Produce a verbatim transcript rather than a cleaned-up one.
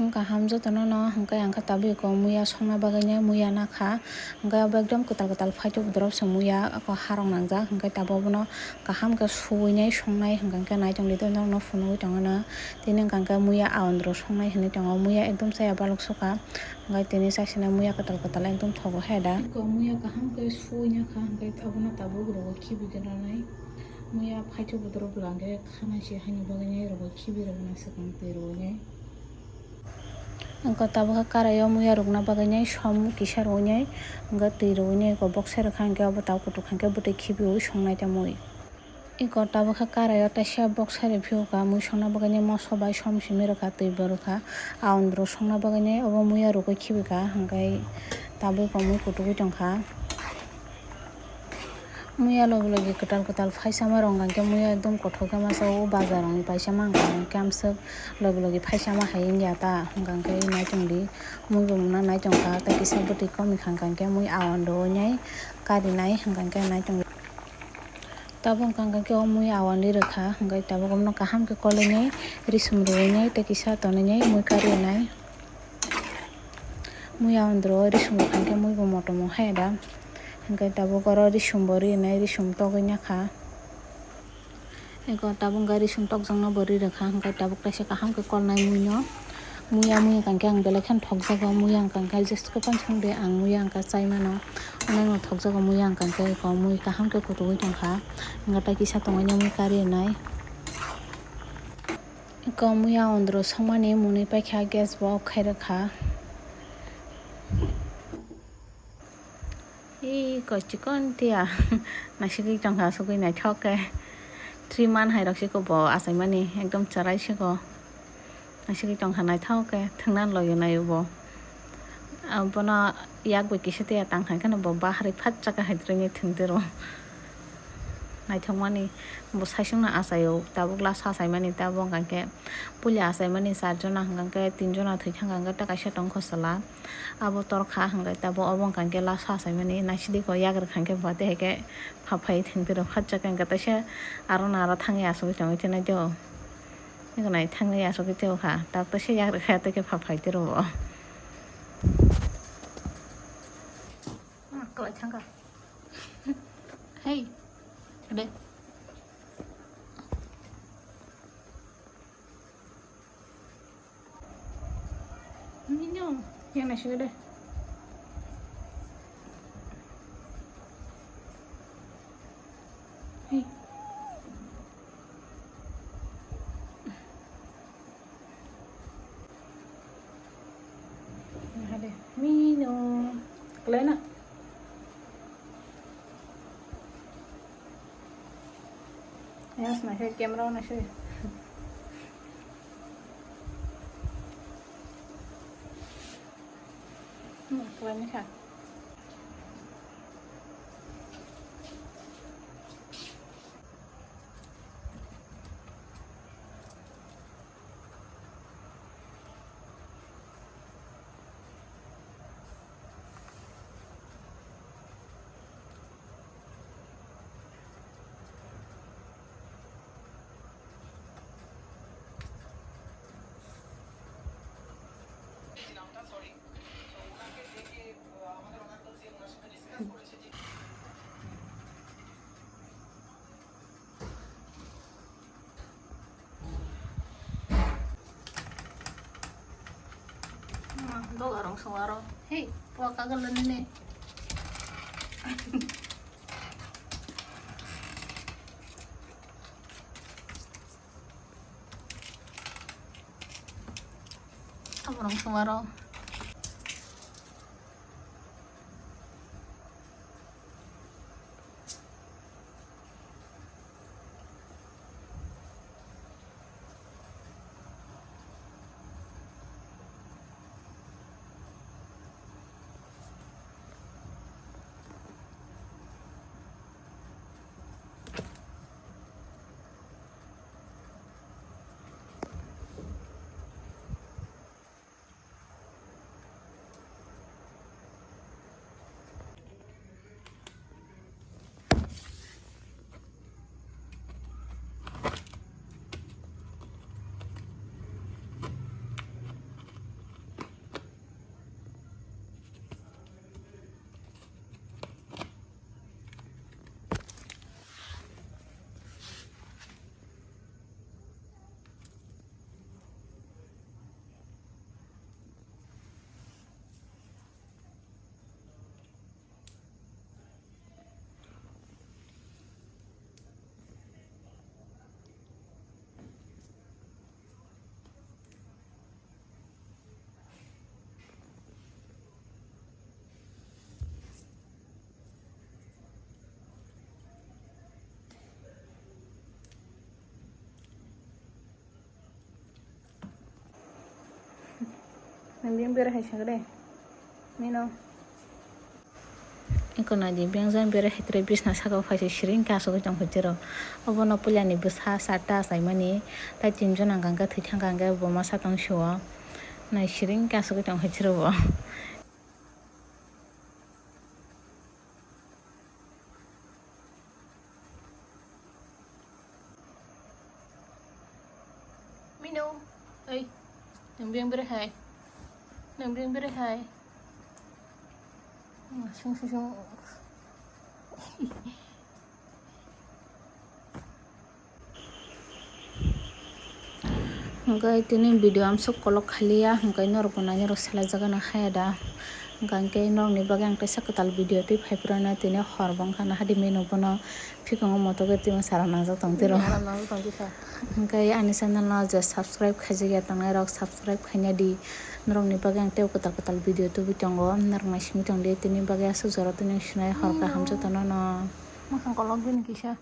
Kaham jotono no hwnkhe ang khe tabuk ko muya songna bagwi nai muya nakha, hwnkhe abo ekdom kwtal kwtal phaito borok se muya ako harok nangjak, hwnkhe tabuk abono kaham khe suwi nai songnai hwnkhe nai tongdi norokno phunugwi tongo no. Tini hwnkhe muya aondro songnai hinwi tongo, muya ekdom chaya balok sukha, hwnkhe tini chaksinai muya kwtal kwtal ekdom thogo hai da. Ko muya kaham khe suwi nakha hwnkhe abono tabuk rogo khibi gwnanai, muya phaito borok bwla hwnkhe khanai se haini bagwi nai rogo khibi rwgwna swkang twi rwgwi nai. Wngkha tabukha karaio muya rwkna bagwi nai som kisa rwinai wngkha twi rwinai eko boksa rwkha hwnkhe obo tabuk kutuk hwnkhe bwtwi khibiui songnai tamui. Eko tabukha karaio taisa boksa rwphiyokha mui songna bagwi nai moso bai som simi rwkha twi bo rwkha aondro songna bagwi nai obo muya rwgwi khibika hwnkhe tabuk eko mui kutugwi tongkha. Muya logi logi kwtal kwtal phaisama rok hwnkha khe muya ekdom kothok khe masa o bazar rokni paisama hwnkha khe amswk logi logi phaisama hai wngya ta hwnkha khe naitongdi mui bo mwnang naitongkha tei kisa bwtwi komikha hwnkha khe mui awan rwui nai karinai hwnkha khe naitongdi tabuk hwnkha khe o mui awan ri rwkha hwnkha tabuk omono kaham khe kolwi nai risum rwui nai tei kisa tonwi nai mui karinai. Muya ondro risum rwkha khe mui bo motom o hai da. Hwnkhe tabuk oro risum bo rinai risum togwi nakha. Eko tabuk wngkha risum tokjakno bo ri rwkha hwnkhe tabuk kaisa kaham khe kolnai mui no. Muya muya hwnkha khe ang belai kheno thokjago muya hwnkha khe just kwpan song de ang muya hwnkha chai mano. Ano thokjago muya hwnkha khe eko mui kaham khe kutugwi tongkha. Hwnkhe tei kisa tongwi no mui kari nai. Eko muya ondro songmani mwnwi paikha gas bo off khai rwkha. Ee, kochikon tiya. Naisigwi tongkha asugwi naithok khe. Three month hai rok siko bo achaimani ekdom chwrai siko. Naisigwi tongkha naithok khe thwngna logi naio bo. Abono yak bai kisa tiya tang khai kheno bo baharwi phat chaka hai twrwngwi thwngtiro. Naithokmani bo saichungno achaio tabuk last achaimani tabuk hwnkha khe puila achaimani char jona hwnkha khe tin jona thwi thangkha hwnkha khe ta kaisa tongkho chwla. Abo torkha hwnkhe tabuk obo hwnkha khe last achaimani naisidi kho yak rwkha hwnkhe bo tei hai khe pha phai thwngtiro phat chaka hwnkhe taisa aro naro thangwi achugwi tongwi tinaidi o. Nai thangwi achugwi tongkha tabuk taisa yak rwkha tei khe pha phai tiro bo. Kwlai thangkha. Hey. Deh. Ini yang nasi deh. Hey. Hade, mino. Kelena. Ya, sini ke camera na sih. Hmm, kelena kah? Dog arong song aro. Hey, po kagal lani ne. Aborong song aro. Nang bini bera hai sakre. Mino. Eko nai di, beng jang bera hai tre bisna saka o phaise siring khe asugwi tong phai tiro. Obono puila ni bwsa charta achaimani. Tai tin jon ang kang khe thwi thang kang khe bo masa tong sio. Nai siring khe asugwi tong phai tiro bo. Mino, oi, nang beng bera hai, nang beng bera hai. Sung sung sung. Hwnkhe tini video amsuk kolok khaliya, hwnkhe norokbo nainai rok selai jagano haya da. Hwnkhe norokni bagwi ang kaisa kwtal video twi phai phuru no tini hor bo wngkha na hadi menu bono phikongo moto khe twi mwsarok nangjak tong tiro. Mwsarok nangjak tong tisa. Hwnkhe ani channel no je subscribe khaijakya tongnai rok subscribe khaina di. Norokni bagwi ang tei kwtal kwtal video tubui tongo, norok naisingwi tong di tini bagwi aswk jora tini sinai hor kaham jotono no. Mwkhang kolok bini kisa.